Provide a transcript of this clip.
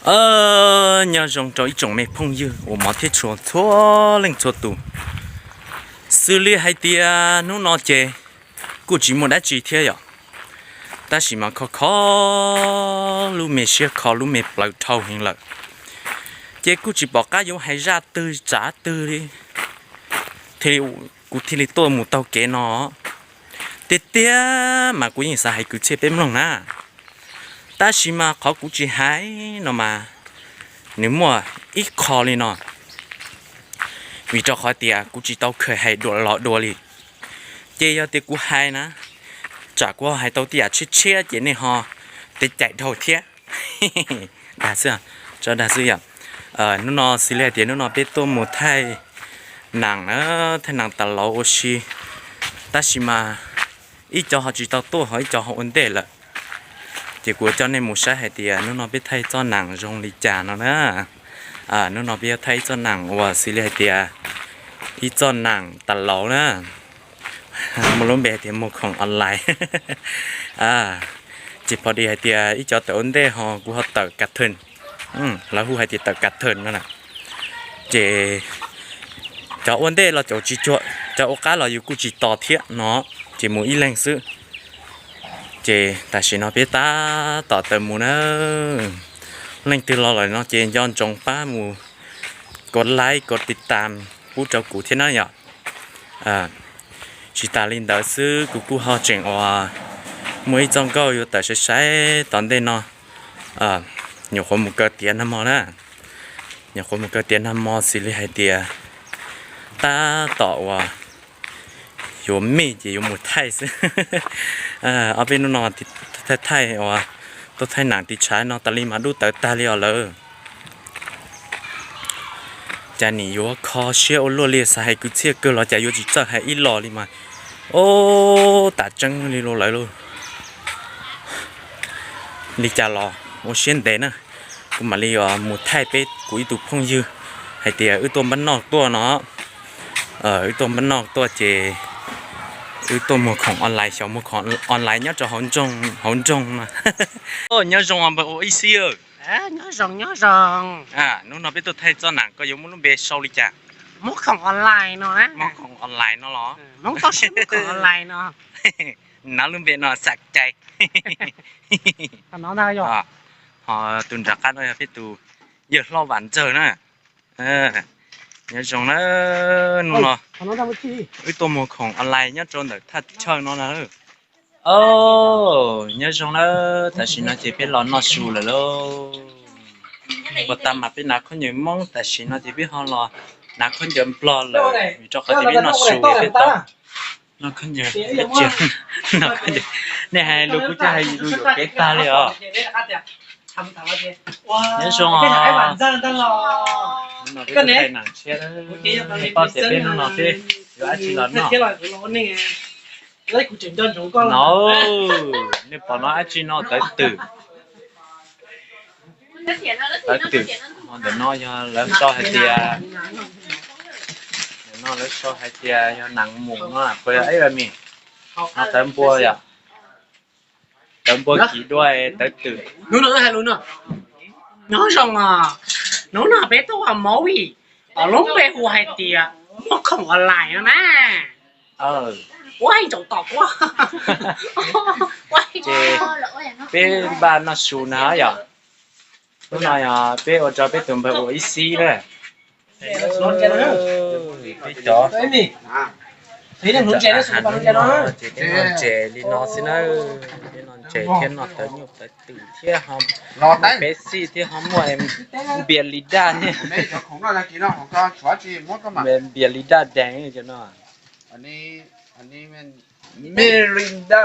Nyob zoo rau ib tsoom me phooj ywg uas hmov thiab tshua txhua leej txhua tus. Xws li hais tias hnub no ces kuj tsis muaj dab tsi thiab yom, tab sis mas kho kho lub me siab, kho lub me plawv dhau heev lawm, ces kuj tsis pom qab yuav hais zaj twg tsav twg li, thiaj li kuv thiaj li tuaj mus taug kev no. Tiag tiag mas kuv yeej xav hais kwv txhiaj peb mloog na, tab sis mas qhov kuv tsis hais no mas nws muaj ib qho li no, vim rau qhov tias kuv tsis tau khaws hais dua los dua li. Ces yog tias kuv hais na, tsam kuv ho hais tau tej yam tshiab tshiab ces nej ho tiv caim dhau thiab. Dag xwb, tso dag xwb yom. Hnub no xws li hais tias hnub no peb tuaj mus thaij nees na, thaij nees tas lauv ua si, tab sis mas ib co ho tsis tau tuaj, ho ib co ho ua ntej lawm. Ces kuv coj nej mus saib hais tias hnub no peb thaij txoj nees zoo li cas no na. Hnub no peb yuav thaij ib txoj nees uas xws li hais tias ib txoj nees tas lauv na, muaj lub npe hais tias muag khoom online. Ces pom dis hais tias ib co tawm ua ntej ho kuv ho tawm ka theem, lawv hu hais tias tawm ka theem no na. Ces cov ua ntej los cov tsis cuag, cov ua qab los yus kuj tsis tos thiab no, ces mus ib leeg xwb. Ces tam sim no peb tab tom tawm mus na. Leej twg los lawm no ces nco ntsoov pab mus kov like kov tiv tam pub rau kuv thiab na yom. Tsis tas li ntawd xwb, kuv kuj ho tseem uas muaj ib txoj nkauj yuav tawm sai sai tom ntej no, nyuam qhuav mus kaw tiav nag hmo na. Nyuam qhuav mus kaw tiav nag hmo xws li hais tias tab tom uas yuav mij ces yuav mus thaij xwb. Ob peb hnub no thaij thaij uas tuaj thaij nees tiv tshav no tas li mas dub tawv tag li os lawm. Cas nim yuav kho siab ua luaj li, xav hais kwv txhiaj kawg los cas yuav tsis txawj hais ib los li mas, o, tas tseeb li lawm lauj. Li cas los ua siab ntev na, kuv mam li mus thaij peb kuv ib tug phooj ywg hais tias wb tuaj npaj noj tuaj no. Wb tuaj npaj noj tuaj ces wb tuaj muag khoom online, xyaum muag khoom online nyob rau hauv nroog no. Nyob zoo npawg ua ib xib. Nyob zoo, nyob zoo. Hnub no peb tuaj thaij txoj nees, koj yuav muab lub npe sau li cas? Muag khoom online no. Muag khoom online no los? Hmoob toj siab muag khoom online no. Nav lub npe no xam cai. Ho tus nram qab no yog peb tus yawg hlob Vam Ntxawg na. Nyob zoo na, hnub no wb tuaj muag khoom online nyob rau ntawm thaj chaw no na. Nyob zoo na, tam sim no ces peb los noj su lawm lauj. Puas tas mas peb nav khaub ncaws Hmoob, tam sim no ces peb ho los nav khaub ncaws Nplog lawm, vim rau qhov tias peb noj su peb tau noj khaub ncaws, nej hais lus kuv twb hais lus yuam kev tag li os. Nyob zoo os. Hnub no peb tuaj thaij nees tshiab, nej paub tias peb hnub no peb yuav dab tsi los noj. No, nej pom no dab tsi no? Tawv twm. Tawv twm. Ntawm no yog lawv sau hais tias, ntawm no lawv sau hais tias yog nees mus no, puas yog ib a mis? No tawv npua yom. Tawv npua kiv dua tawv twm. Nyob zoo os, hnub no peb tuaj ua movie, lub npe hu hais tias muag khoom online no na. Ua ntsaum tom kuv. Ces peb npaj noj su na yom. Hnub no yog peb ua rau peb tus npawg ua ib xib na. Peb cov, peb cov ntses no ces peb noj ntses li no xwb na. Peb noj ntses thiab noj tawv nyuj tawv twm thiab ho muaj peb xij thiab ho muaj npias li daj thiab. Npias li daj dees cov no. Mirinda.